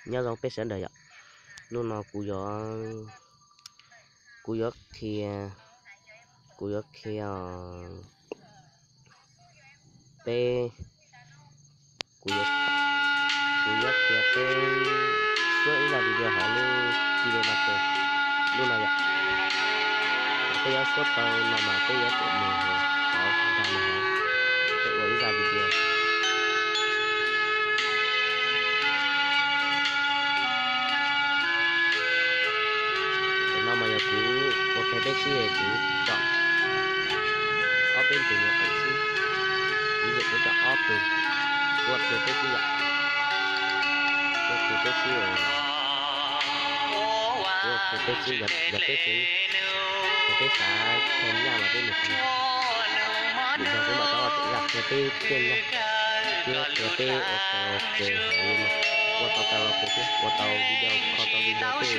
Nyob zoo peb sawv daws yom. Hnub no kuv yuav, kuv yuav qhia, kuv yuav qhia peb, kuv yuav, kuv yuav qhia peb suab ib zaj video hauv lub video no ces lub no yom. Peb yuav suab tau no mas peb yuav tsum mus hauv nrag no hauv, peb ua ib zaj video. Ntawm no mas yog kuv ua qhia peb xwb, kuv tsom ob peb ntug nyuam qees xwb, ib yam kuv tsom ob tug, kuv ua qhia peb xwb yom. Kuv ua qhia peb xwb, kuv ua qhia peb xwb, yog peb xwb, yog peb xav qhia nyaj los peb mus qhia. Vim yog kuv mam rov ua tawm zaj qhia peb tiaj nyaj, thiab qhia peb ua karaoke hauv no, ua tau karaoke thiab ua tau video, kho tau video tej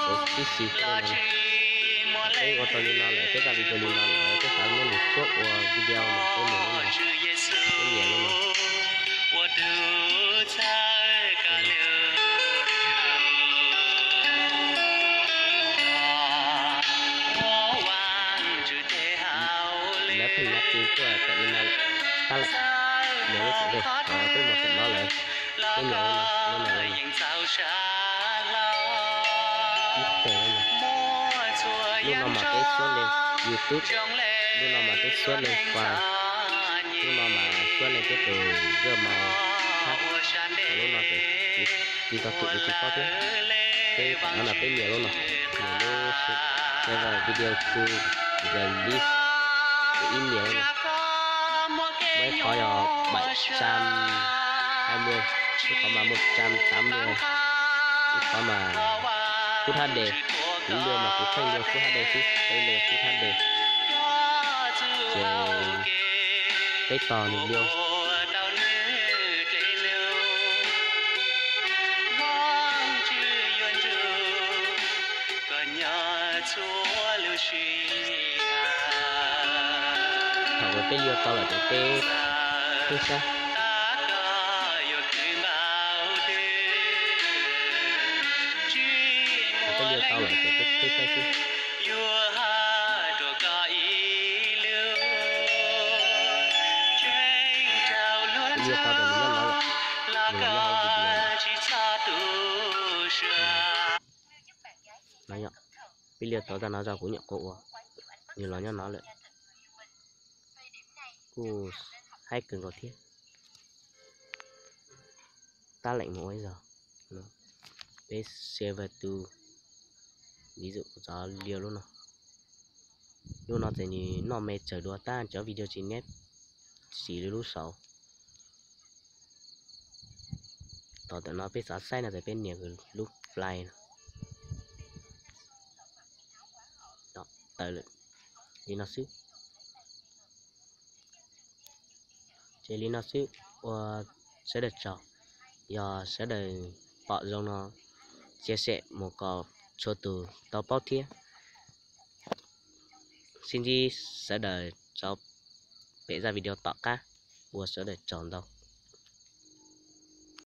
ua tib si no. Peb ua tau li no lawm, peb zaj video li no lawm, peb xav muab nws suab ua video mas peb nias lub no, peb nias lub no. Lawv pheej nyav ti tuaj tawm li no lawm, tab lawm, nias lub tswv yim, peb mus tawm no lawm, peb nias lub no, lub no, lub no. Ib teg lub no. Lub no mas peb suab li YouTube, lub no mas peb suab li Face, lub no mas suab li peb tus Gmail thab. Lub no ces tsis tau thum li tsis paub thiab. Peb tam no mas peb nias lub no, nias lub save video to the list, ces ib nias lub no. Muaj ib qhov yog bảy trăm hai mươi, ib qhov mas một trăm tám mươi, ib qhov mas Full H D. Kuv liu mas kuv pheej liu Full H D xwb, peb liu Full H D. Ces peb tos nws liu. Thaum uas peb liu tau lawm ces peb, peb saib. Thaum peb liu tau lawm ces peb, peb saib xwb. Peb liu tau ces nws nyob no lawm, nws nyob hauv video. No yom, peb liu tau tag no rau kuv nyuam qhuav ua, nws los nyob no lawm. Kuj haib kawg nkaus thiab. Tab leem mus ua ib zaug, peb save to, ví dụ kuv xav liu lub no. Lub no ces nws noj me tsawg dua tab cov video tsis neb, siv li lub saud. Tos ntawm no peb xav saib no ces peb nias lub play no. Tawm lawm. Li no xwb. Ces li no xwb, ua sawv daws tsaug. Yog sawv daws pom zoo no, chia sẻ mus kom txhua tus tau paub thiab. Sib ntsib sawv daws rau pem zaj video tom qab, ua sawv daws tsaug ntau.